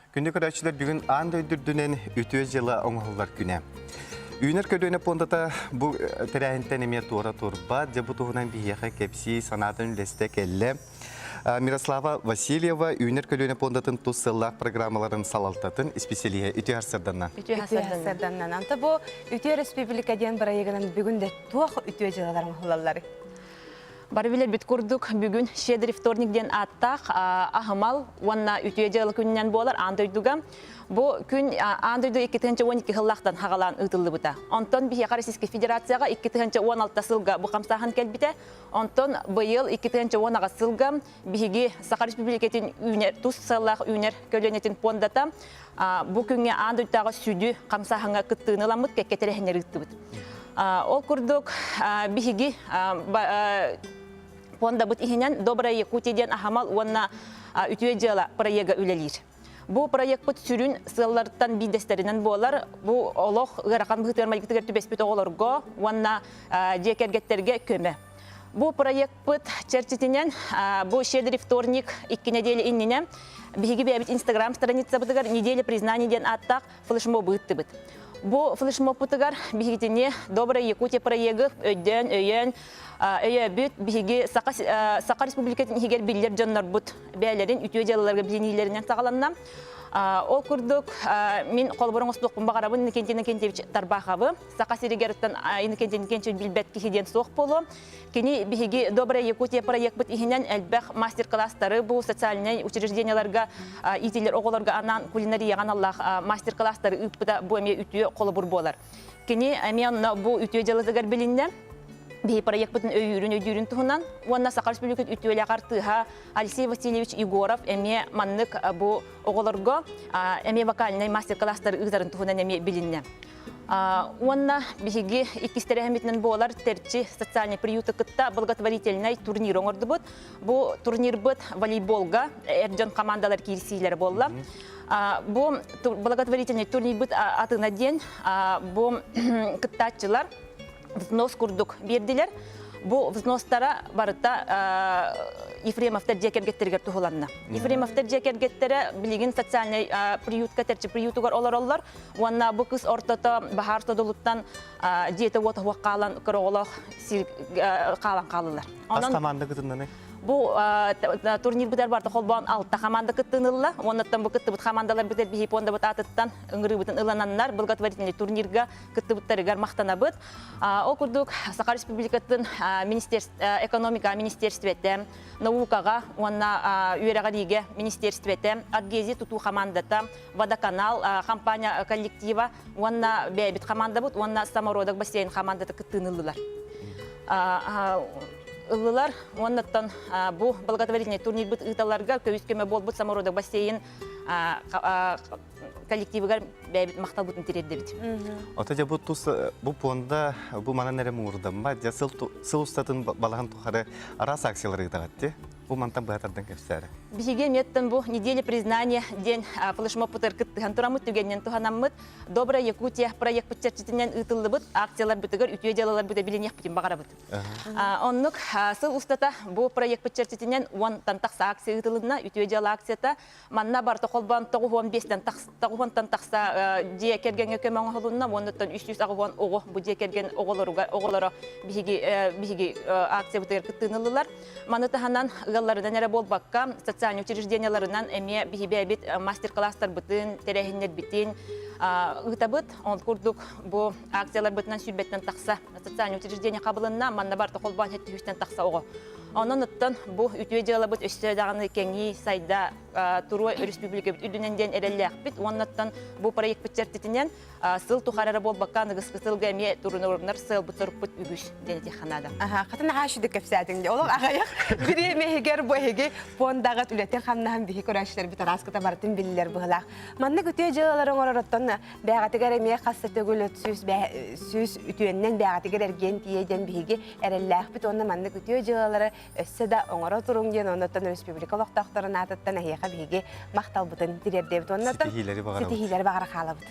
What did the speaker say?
Күндү көрөөччүлэр бүгүн аан дойду үрдүнэн үтүө дьыала оҥоһуллар күнэ. Үүнэр көлүөнэ пуондата бу тэрээһинтэн эмиэ туора турбат. Дьэ бу туһунан биһиэхэ кэпсии, санаатын үллэстэ кэллэ. Мирослава Васильева Үүнэр көлүөнэ пуондатын тус сыаллаах программаларын салалтатын исписэлииһэ үтүө сарсыарданнан. Үтүө сарсыарданнан. Анта бу Үтүө республика диэн бырайыгынан бүгүн да туох үтүө дьыалалар оҥоһуллалларый? Бары билэрбит курдук, бүгүн Щедрый вторник диэн ааттаах аһымал уонна үтүө дьыала күнүнэн буолар аан дойдуга. Бу күн аан дойду 2012 сыллаахтан хаҕалаан ыытыллыбыта. Онтон биһиэхэ Российскай Федерацияҕа 2016 сылга бу хамсааһын кэлбитэ. Онтон быйыл 2018 сылга биһиги Саха Республикатын үүнэр тус сыаллаах үүнэр көлүөнэтин пуондата бу күҥҥэ аан дойдутааҕы сүдү хамсааһыҥҥа кыттыыны ыламмыт кэккэ тэрээһиннэри ыыттыбыт. Ол курдук биһиги пуондабыт иһинэн Добрая Якутия диэн аһамал уонна үтүө дьыала проега үлэлиир. Бу проекпыт сүрүн сыалларыттан биирдэстэринэн буолар. Бу олох ыарахан быһыытыгар-майгытыгар түбэспит оҕолорго уонна дьиэ кэргэттэргэ көмө. Бу проекпыт чэрчитинэн бу «Щедрый вторник» икки нэдиэлэ иннинэ биһиги бэйэбит Инстаграм страницабытыгар «Неделя признаний» диэн ааттаах флешмобу ыыттыбыт. Бу флешмобпутугар биһигитини «Добрая Якутия» проегы өйдөөн, өйөөн, өйөөбүт биһиги Саха, Саха Республикатын иһигэр биллэр дьоннорбут бэйэлэрин үтүө дьыалаларга билиниилэринэн саҕаланна. Ол курдук мин холобур оҥостуохпун баҕарабын Иннокентий Иннокентьевич Тарбаховы. Саха сиригэр Иннокентий Иннокентьевич билбэт киһи диэн суох буолуо. Кини биһиги Добрая Якутия проекпыт иһинэн элбэх мастер-класстары бу социальнай учреждениеларга иитиллэр оҕолорго анаан кулинарияҕа аналлаах мастер-класстары ыыппыта бу эмиэ үтүө холобур буолар. Кини эмиэ онно бу үтүө дьыалатыгар билиннэ. Биһи проекпытын өйүүрүн өйдүүрүн туһунан уонна Саха Республикатын үтүөлээх артыыһа Алексей Васильевич Егоров эмиэ маннык бу оҕолорго эмиэ вокальнай мастер-класстары ыытарын туһунан эмиэ билиннэ. Уонна биһиги иккис тэрээһиммитинэн буолар Терчи социальный приюты кытта благотворительнай турнир оҥордубут. Бу турнирбыт волейболга эр дьон командалар киирсиилэрэ буолла. Бу благотворительный турнирбыт атына диэн бу кыттааччылар взнос курдук биэрдилэр. Бу взностара барыта Ефремовтар дьиэ кэргэттэригэр туһуланна. Ефремовтар дьиэ кэргэттэрэ билигин социальнай приютка терчи приютугар олороллор. Уонна бу кыс ортото баһаар содулуттан дьиэтэ-уота суох хаалан кыра оҕолоох сир хаалан хааллылар. Хас команда кытыннаны? Бу турнирбытыгар барыта холбоон алта команда кыттыынылла. Уоннаттан бу кыттыбыт командалар битэр биһи пуондабыт аатыттан ыҥырыыбытын ылананнар благотворительный турнирга кыттыбыттарыгар махтанабыт. Ол курдук Саха Республикатын экономика министерствете, наукаҕа уонна үөрэҕириигэ министерствете, адгезия тутуу командата, водоканал компания коллектива уонна бэйэбит командабыт уонна самородок бассейн командата кыттыыны ыллылар. Ыллылар уоннаттан бу благотворительный турнирбыт ыыталарга көмүс көмө буолбут самородок бассейн коллективыгар бэйэбит махталбытын тириэрдэбит. Ото дьэ бу тус бу пуонда бу манан эрэ муҥурдаммат дьэ сыл сыл устатын балаһан тухары араас акциялары ыытаҕыт дии. Бу мантан быһа тардан кэпсээрэ. Биһиги эмиэттэн бу неделя признания диэн флешмобпутар кыттыһан тураммыт түгэнинэн туһанаммыт Добрая Якутия проекпыт чэрчитинэн ыытыллыбыт акцияларбытыгар үтүө дьыалаларбыты билиниэхпитин баҕарабыт. Оннук сыл устата бу проекпыт чэрчитинэн уонтан тахса акция ыытылынна. Үтүө дьыала акцията манна барыта холбоон 95-тэн тоҕуһуонтан тахса дьиэ кэргэҥҥэ көмө оҥоһулунна уоннуттан 380 оҕо бу дьиэ кэргэн оҕолоругар оҕолоро биһиги биһиги акциябытыгар кыттыыны ыллылар. Маны таһынан ыалларынан эрэ буолбакка социальнай учреждениеларынан эмиэ биһи бэйэбит мастер-класстарбытын, тэрээһиннэрбитин ыытабыт. Ол курдук бу акцияларбытынан сүүрбэттэн тахса социальнай учреждение хабылынна, манна барыта холбоон сэттиһүстэн тахса оҕо. Онон оттон бу үтүө дьыалабыт өссө даҕаны кэҥии, сайда туруо өрөспүүбүлүкэбит үрдүнэн диэн эрэллээхпит. Уоннаттан бу проекпыт чэрчитинэн сыл тухары эрэ буолбакка аныгыскы сылга эмиэ турунурунар сыалбыт-сорукпут үгүс диэн этиэххэ наада. Аха, хатын аҕаа шүдүк кэпсээтиҥ дии. Олох аҕыйах бириэмэһигэр бу эһиги пуондаҕыт үлэтин хамнаһын биһи көрөөччүлэрбит арааскыта барытын биллэр быһылаах. Маннык үтүө дьыалалары оҥоророттон бээҕэтигэр эмиэ хас да төгүл сүүс сүүс үтүөннэн бээҕэтигэр эргиэн тиийэ диэн биһиги эрэллээхпит уонна маннык үтүө дьыалалары өссө да оҥоро туруҥ диэн оннуттан республика олохтоохторун аатыттан эһиэхэ биһиги махталбытын тириэрдэбит уонна ситиһиилэри баҕарабыт. Ситиһиилэри баҕара хаалабыт.